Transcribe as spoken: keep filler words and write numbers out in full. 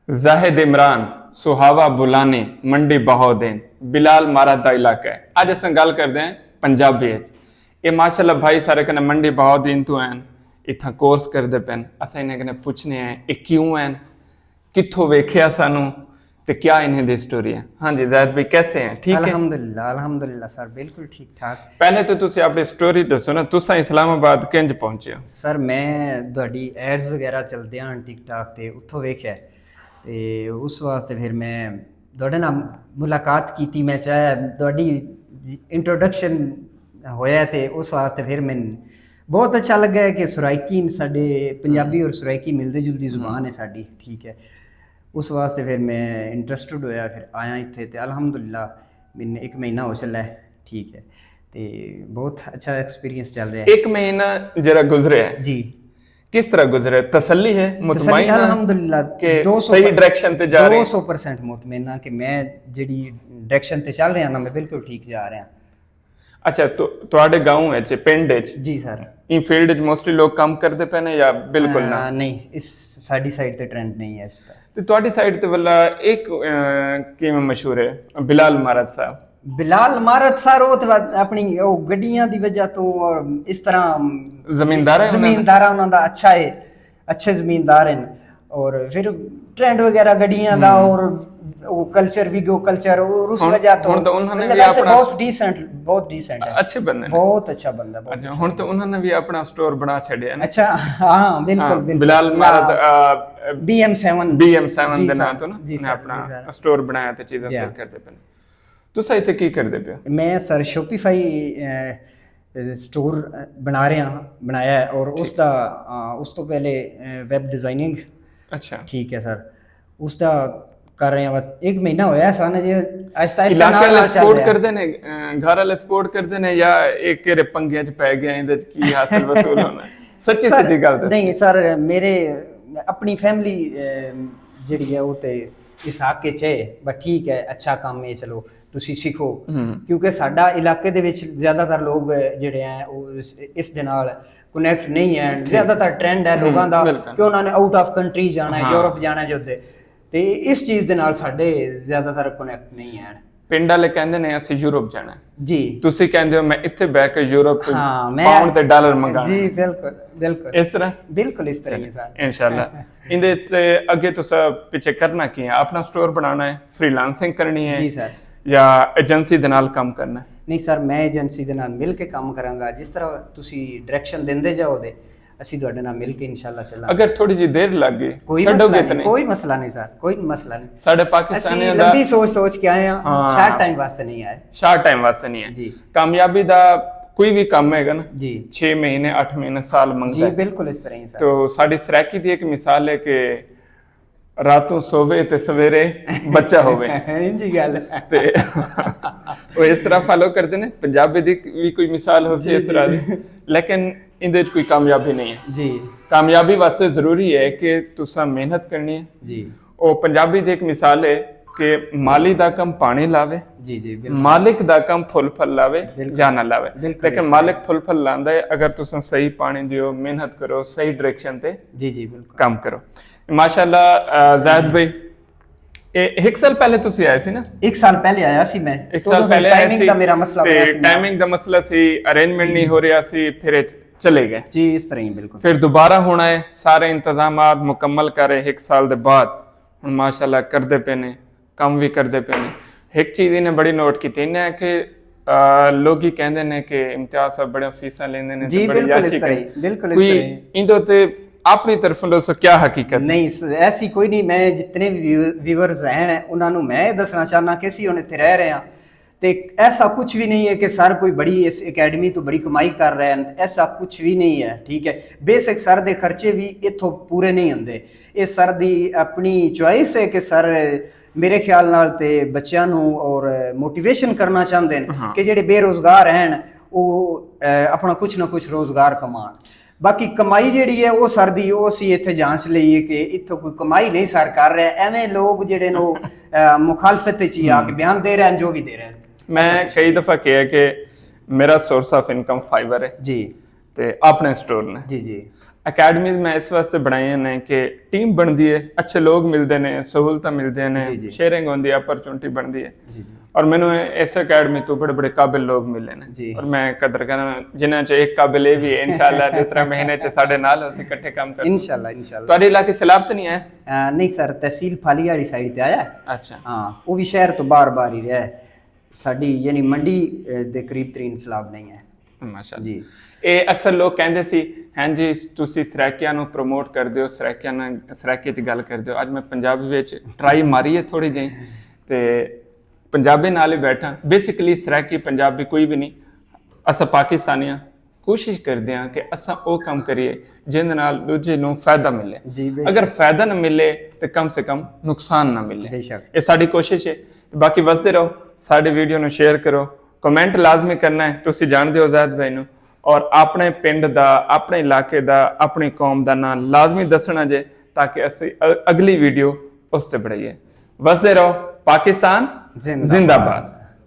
زاہد عمران، سہاوا بولانی، منڈی بہاؤالدین، بلال مارت دا علاقہ ہے۔ اڄ اساں ڳالھ کردے ہیں پنجابی اچ۔ اے ماشاءاللہ بھائی سارے کنے منڈی بہاؤالدین توں ہن، اتھاں کورس کردے پن۔ اساں انہاں کنے پچھنے ہیں اے کیوں ہن، کتھوں ویکھیا سانوں تے کیا انہیں دی سٹوری ہے۔ ہاں جی زاہد بھائی، کیسے ہیں؟ ٹھیک ہے؟ الحمدللہ، الحمدللہ سر، بالکل ٹھیک ٹھاک۔ پہلے تو تسی اپݨی سٹوری ݙسو نا، تساں اسلام آباد کنج پہنچے ہو؟ سر، میں تہاݙی ایڈز وغیرہ چلدیاں ہن ٹک ٹاک تے، اتھوں ویکھیا تے اس واسطے پھر میں تہاݙے نال ملاقات کیتی۔ میں چاہیا تہاݙی انٹروڈکشن ہویا تے اس واسطے پھر میں بہت اچھا لگا ہے کہ سرائیکی ساݙے پنجابی اور سرائیکی ملدی جلدی زبان ہے ساݙی، ٹھیک ہے۔ اس واسطے پھر میں انٹرسٹڈ ہویا، پھر آیا اتھے تے الحمدللہ میں ایک مہینہ ہو چلا ہے، ٹھیک ہے۔ تے بہت اچھا ایکسپیرینس چل رہا ہے۔ ایک مہینہ جڑا گزرے ہے، جی۔ کس طرح گزرے؟ تسلی ہے، تسلی مطمئن ہے الحمدللہ کہ دو سو صحیح ڈائریکشن تے جا رہے دو ہیں؟ سو پرسینٹ مطمئن ہاں کہ میں جڑی ڈائریکشن تے چل رہا نا، میں بالکل ٹھیک جا رہا۔ اچھا، تو تہاڈے گاؤں وچ، پنڈ وچ، جی سر۔ این فیلڈ وچ موسٹلی لوگ کم کردے پے نے یا بالکل نہ؟ آ، نہیں، اس ساڈی سائیڈ تے ٹرینڈ نہیں ہے اس کا۔ تے تہاڈی سائیڈ تے ولا ایک، آ، کیویں مشہور ہے؟ بلال مارت صاحب۔ بلال مارت سر، وہ تے وا-، اپنی وہ گڈیاں دی وجہ تو اور اس طرح زمیندار ہے انہاں دا؟ زمیندار انہاں دا اچھا ہے، اچھے زمیندار ہیں۔ اور پھر ٹرینڈ وغیرہ گڈیاں دا اور وہ کلچر، ویگو کلچر، اور اس ہن، وجہ تو ہن تو انہاں نے مطلب بھی ویسے اپنا بہت ڈیسنٹ، بہت ڈیسنٹ ہے۔ اچھے بندے نے۔ بہت اچھا بندہ، بہت اچھا، اچھا ہن تو انہاں نے بھی اپنا سٹور بنا چھڈیا نا؟ اچھا، ہاں، بالکل، ہاں، بالکل۔ بلال مارت، آ، B M seven. B M seven جی دے سر، نام تو نا، جی انہیں سر، اپنا جی سر۔ سٹور بنایا تے چیزاں جی سیل ہاں۔ کردے پے نے۔ تساں اتھے کی کردے پے ہو؟ میں سر شوپیفائی، آ، سٹور بنا رہا ہاں، بنایا ہے، اور اس دا، آ، اس تو پہلے، آ، ویب ڈیزائننگ۔ اچھا۔ ٹھیک ہے سر، اس دا کر رہے ہیں، بس ایک مہینہ ہویا ہے سانوں جی، آہستہ آہستہ علاقے نال والے نال چل سپورٹ رہا ہے۔ کردے نے، آ، گھر والے سپورٹ کردے نے یا ایک کیڑے پنگیاں چ پے گئے، ایں دے وچ کی حاصل وصول ہونا ہے؟ سچی سر، سچی گل دس۔ نہیں سر، میرے اپنی فیملی، آ، جڑی ہے وہ تے اس حق وچ ہے، بس ٹھیک ہے، اچھا کم ہے، چلو تسی سیکھو۔ ہوں۔ کیونکہ ساڈا علاقے دے وچ زیادہ تر لوگ جڑے ہیں وہ اس، اس دے نال کنیکٹ نہیں ہیں۔ ٹھیک۔ زیادہ تر ٹرینڈ ہے ہوں، لوگاں دا بالکل۔ کہ انہاں نے آؤٹ آف کنٹری جانا ہے، ہاں۔ یورپ جانا ہے جو دے۔ تے اس چیز دے نال ساڈے زیادہ تر کنیکٹ نہیں ہیں۔ پنڈ والے کہندے نے اسی یورپ جانا ہے، جی۔ تسی کہندے ہو میں اتھے بہ کے یورپ تو ہاں، میں پاؤنڈ تے ڈالر منگانا جی، ہے۔ بالکل، بالکل۔ اس طرح؟ بالکل اس طرح ہی سر۔ انشاءاللہ۔ اندے تے اگے تساں پچھے کرنا کی ہے؟ اپنا سٹور بنانا ہے، فری لانسنگ کرنی ہے جی سر۔ یا ایجنسی دے نال کم کرنا ہے؟ نہیں سر، میں ایجنسی دے نال مل کے کم کراں گا۔ جس طرح تسی ڈائریکشن دیندے جاؤ دے، اسی تہاڈے نال مل کے انشاءاللہ چلاں۔ اگر تھوڑی جی دیر لگ گئی، کوئی چھڈو مسئلہ گے نہیں، تے نہیں؟ کوئی مسئلہ نہیں سر، کوئی مسئلہ نہیں۔ ساڈے اسی پاکستانیاں دا لمبی سوچ سوچ کے آئے ہاں، ہاں۔ شارٹ ٹائم واسطے نہیں آئے۔ شارٹ ٹائم واسطے نہیں ہے۔ جی۔ کامیابی دا کوئی بھی کم ہے نا، جی۔ چھ مہینے، اٹھ مہینے، سال منگتا جی، ہے۔ بالکل اس طرح ہی سر۔ تو ساڈی سرائیکی دی ایک مثال ہے کہ راتوں سوے تے سویرے بچہ ہوے۔ انجی گل۔ تے وہ اس طرح فالو کردے نے۔ پنجابی دی بھی کوئی مثال ہو سی جی، اس جی، طرح جی۔ دی، لیکن اندے وچ کوئی کامیابی نہیں ہے۔ جی۔ کامیابی واسطے ضروری ہے کہ تساں محنت کرنی ہے۔ جی۔ او پنجابی دی ایک مثال ہے کہ مالی دا کم پانی لاوے، جی، جی، بالکل۔ مالک دا کم پھل پھل لاوے بالکل۔ یا نہ لاوے، بالکل۔ لیکن مالک پھل پھل لاندا ہے اگر تساں صحیح پانی دیو، محنت کرو، صحیح ڈائریکشن تے جی، جی، بالکل۔ کم کرو۔ ماشاءاللہ، آ، زاہد بھائی، اے ہک سال پہلے تسی آئے سی نا؟ ایک سال پہلے آیا سی میں۔ ایک سال پہلے آئے ٹائمنگ سی دا میرا مسئلہ تے ہویا سی۔ ٹائمنگ دا مسئلہ سی، ارینجمنٹ نہیں ہو رہا سی، پھر اے چلے گئے۔ جی، اس طرح ہی بالکل۔ پھر دوبارہ ہونا ہے، سارے انتظامات مکمل کرے ہک سال دے بعد۔ ہن ماشاءاللہ کردے پے نے، کم بھی کردے پے نے۔ ہک چیز انہیں بڑی نوٹ کیتی نے کہ، آ، لوگ ہی کہندے نے کہ امتیاز صاحب بڑے فیساں لیندے نے جی، تے بڑی بالکل عیاشی اس طرح ہی، کرے۔ بالکل اس کوئی طرح ہی۔ اندے تے اپنی طرفوں دسو کیا حقیقت ہے؟ نہیں س-، ایسی کوئی نہیں۔ میں جتنے بھی ویو-، ویورز ہیں انہاں نوں میں دسنا چاہنا کہ اسی ہن اتھے رہ رہے ہاں تے ایسا کچھ بھی نہیں ہے کہ سر کوئی بڑی اس اکیڈمی تو بڑی کمائی کر رہے ہیں، ایسا کچھ بھی نہیں ہے، ٹھیک ہے۔ بیسک سر دے خرچے بھی اتھوں پورے نہیں ہوندے۔ اے سر دی اپنی چوائس ہے کہ سر میرے خیال نال تے بچیاں نوں اور موٹیویشن کرنا چاہندے ہیں ہاں۔ کہ جڑے بے روزگار ہیں او، اے، اپنا کچھ نہ کچھ روزگار کمان۔ باقی کمائی جڑی ہے او سر دی، او اسی اتھے جانچ لئی ہے کہ اتھوں کوئی کمائی نہیں سر کر رہے۔ ایویں لوگ جڑے نے او، اے، مخالفت وچ ہی آ کے بیان دے رہے ہیں جو بھی دے رہے ہیں۔ میں کئی دفعہ کہا کہ میرا سورس آف انکم فائیور ہے جی۔ تے اپنے سٹور نے۔ جی، جی۔ اکیڈمیز میں اس واسطے بنائی ہیں کہ ٹیم بندی ہے، اچھے لوگ ملتے ہیں، سہولتیں ملتے ہیں، جی، جی۔ شیئرنگ ہوتی ہے، اپرچونٹی بنتی ہے۔ جی جی اور مینوں ایسے اکیڈمی تو بڑے بڑے قابل لوگ ملے ہیں، جی۔ اور میں قدر کرنا جنہاں چ ایک قابل یہ بھی ہے، انشاءاللہ دو ترے مہینے چ ساڈے نال ہو، اسی کٹھے کام کر سکوں۔ انشاءاللہ انشاءاللہ تہاڈے علاقے سیلاب تو نہیں آیا؟ آ، نہیں سر، تحصیل پھالی والی سائیڈ تے آیا ہے۔ اچھا۔ ہاں، وہ بھی شہر تو باہر باہر ہی رہے۔ ساڈی یعنی منڈی اے، دے قریب ترین سیلاب نہیں ہے۔ ماشاءاللہ۔ جی۔ اے اکثر لوگ کہندے سی، ہیں جی، تسی سرائیکیاں نو پروموٹ کر دیو، سرائیکیاں نال، سرائیکی چ گل کر دیو۔ اج میں پنجابی وچ ٹرائی ماری ہے تھوڑی جئی، تے پنجابی نال ہی بیٹھا۔ بیسیکلی سرائیکی پنجابی کوئی بھی نہیں، اساں پاکستانی ہاں، کوشش کردے ہاں کہ اساں او کم کریے جن نال دوجے نو فائدہ ملے۔ جی، بے اگر فائدہ نہ ملے تے کم سے کم نقصان نہ ملے۔ بے شک۔ یہ ساری کوشش ہے۔ باقی وسدے رہو، ساری ویڈیو نو شیئر کرو، کمنٹ لازمی کرنا ہے، تسی جان دیو زید بھائی نو، اور اپنے پنڈ دا، اپنے علاقے دا، اپنی قوم دا نام لازمی دسنا جے، تاکہ اسی ا-، اگلی ویڈیو اس تے بڑھائیے۔ وسدے رہو۔ پاکستان زندہ زندہ باد۔